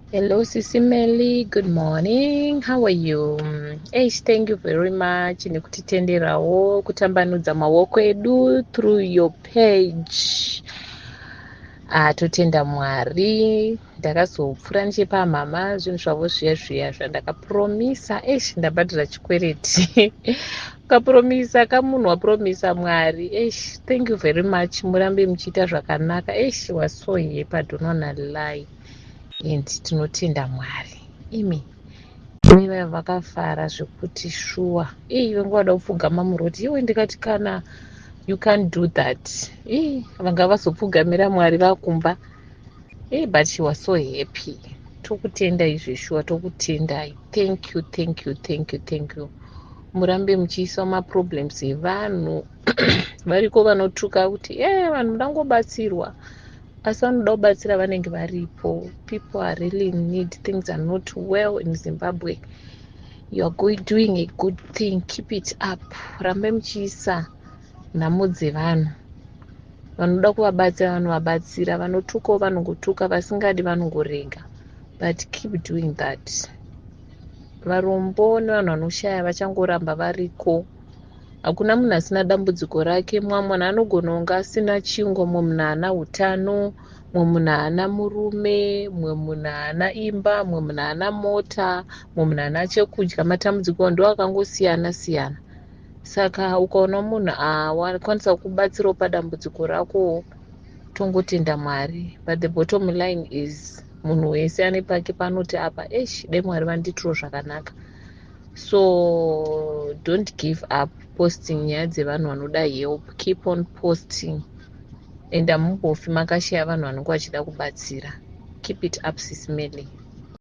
Hello, Sisi Melly. Good morning. How are you? Eish, thank you very much nekutitenderawo kutambanudza maoko edu through your page. Ah, totenda Mwari. Ndakazopfuura nechepamhama zvinhu zvavo zviya zviya zvandakapromisa. Eish, ndabhadhara chikwereti. Ukapromisa kamunhu wapromisa Mwari. Eish, thank you very much. Murambe muchiita zvakanaka. Eish, was so happy. I don't wanna lie. And tinotenda Mwari. Imi mai vaya vakafara zvekuti shuwa. Ii, vanga vada kupfugama muroti. Iwe, ndikati kana you can't do that. Ii, vanga vazopfugamira Mwari vakumba. Ii, but she was so happy. Tokutendai zveshuwa, tokutendai. Thank you, thank you, thank you, thank you. Murambe muchiisa maproblems evanhu. Variko vanotuka kuti e vanhu mudangobatsirwa, asi vanoda kubatsira vanenge varipo. People are really in need. Things are not well in Zimbabwe. You are doing a good thing. Keep it up. Rambe muchiisa nhamo dzevanhu. Vanoda kuvabatsira vanovabatsira, vanotukawo vanongotuka, vasingadi vanongorega, but keep doing that. Varombo nevanhu vanoshaya vachangoramba variko. Hakuna munhu asina dambudziko rake. Mumwe munhu anogona kunge asina chingwa, mumwe munhu haana utano, mumwe munhu haana murume, mumwe munhu haana imba, mumwe munhu haana mota, mumwe munhu haana chekudya. Matambudziko ndo akangosiyana siyana. Saka ukaona munhu akwanisa kubatsirawo padambudziko rako, tongotenda Mwari. But the bottom line is munhu wese ane pake panoti apa, esh, dai Mwari vandiitirawo zvakanaka. So don't give up posting nyaya dzevanhu vanoda help. Keep on posting and hamumbofi makashaya vanhu vanenge vachida kubatsira. Keep it up, Sis Melly.